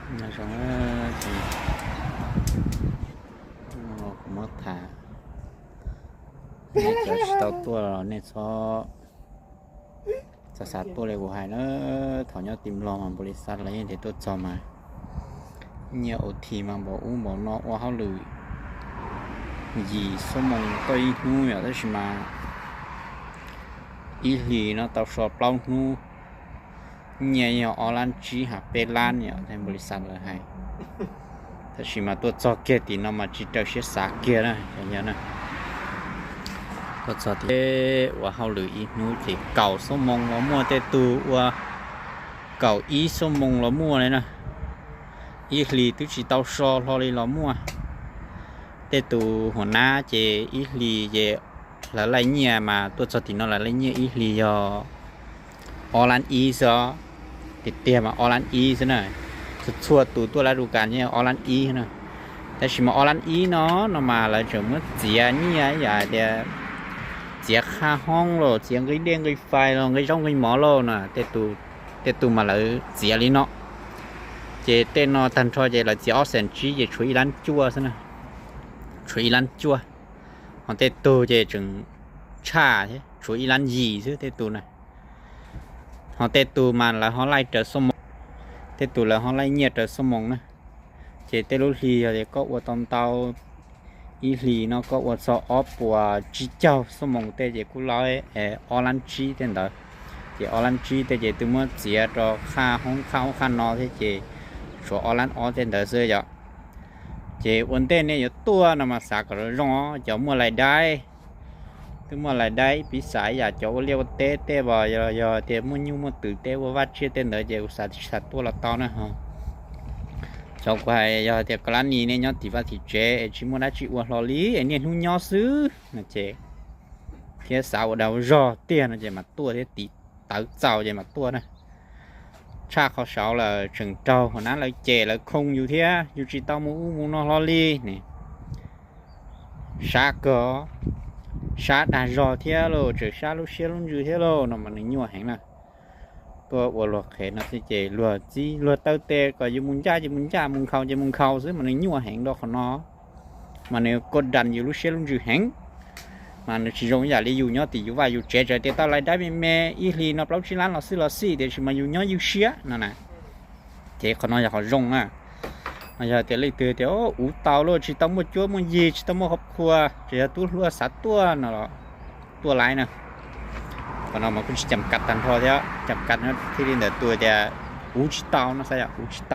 Nyob zoo, ces kuv muab tham, nej cov tsis tau tuaj los nej txhob xav xav tuaj li kuv hais na. Thaum nyob tim Nplog mas npaum li xav lawv yeej tias tuaj txog mas nyiaj O T mas npaum ub npaum no ua hauj lwm yim xuab moos tau ib hnub yom, tab sis mas ib hlis no tau so plaub hnub, nyiaj yog ob lab tsib ha peb lab yom, npaum li xav lawv hais. Tab sis mas tuaj txog kiag tim no mas tsis raws siab xav kiag na, yog na. Tuaj txog tim ua hauj lwm ib hnub ces kaum xuab moos los muaj, tej tus ua kaum ib xuab moos los muaj li na. Ib hlis twb tsis tau so hlo li los muaj. Tej tus hua nab ces ib hlis ces lawv laij nyiaj mas tuaj txog tim no lawv laij nyiaj ib hlis yog ob lab ib xwb os. Tiag tiag mas ob lab ib xwb na. Txhua txhua tus tuaj lab du kas nyiaj ob lab ib na. Tab sis mas ob lab ib no, no mas lawv tseem muab txiav nyiaj ib yam hais tias txiav qhaj hoob los txiav nqi dej nqi fais los nqi zaub nqi mov lauj na. Tej tus mas lawv txiav li no. Ces tej no tag nrho ces lawv txiav ob xees tsib ces tshuav ib lab cuaj xwb na. Tshuav ib lab cuaj. Ho tej tug ces tseem tshaj thiab, tshuav ib lab yim xwb tej tus na. Ho tej tus mas lawv ho laij raws xuab moos, tej tus lawv ho laij nyiaj raws xuab moos na. Ces tej lub hlis yog tias koj ua tau ntau, ib hlis no koj ua txog ob puas tsib caug xuab moos tej ces kuj laij ob lab tsib tej ntawd. Ces ob lab tsib tej ces twb muab txiav rau qhaj hoob qhaj ub qhaj no thiab ces tshuav ob lab ob tej ntawd xwb yom. Ces ua ntej nej yuav tuaj no mas xav kom zoo zoo, cov muaj lais daib, twb muaj lais daib, piv xam ib yam cov ua liaj ua teb tej, yog tias muaj nyuj muaj twm tej ua vaj tsiaj tej ntawd ces kuv xav tsis xav tuaj los tau na ho. Cov kuv hais yog tias koj lab nis nej nyob tim vaj tim tsev es tsis muaj dab tsi ua hlo li es niaj hnub nyob xwb no ces, thiab xav ua dag ua zog tiag no ces mas tuaj thiab tiv tawv txaus ces mas tuaj na. Tshaj qhov saud lawm tseem raug hua nab lawv cem lawv khoo yus thiab, yus tsis tau mus ub mus no hlo li ne. Sab kawg, sab dag zog thiab lauj, tseem sab lub siab lub ntsws thiab lauj no mas nws nyuaj heev na. Tuaj ua luag qhev no xwb ces luag txib luag taw tes kom yus mus ncaj ces mus ncaj, mus nkhaus ces mus nkhaus xwb mas nws nyuaj heev rau qhov no. Mas nws koj das yus lub siab lub ntsws heev. Mas nws tsis zoo ib yam li yus nyob tim yus vaj yus tsev, txawm tias tau lais daib me me ib hlis no plaub tsib lab los xij los xij tiam sis mas yus nyob ywj siab no na. Ces qhov no yog qhov zoo na. Mas yog tias leej twg tias uv tau lauj, tsis tau muaj cuab muaj yig, tsis tau muaj qhov qhua, tseem yog tub hluas xav tuaj no los tuaj laiv na. Qhov no mas kuj tsis cam kav tag nrho thiab, cam kav thiaj li ntawm tus tias uv tsis tau no xav yom, uv tsis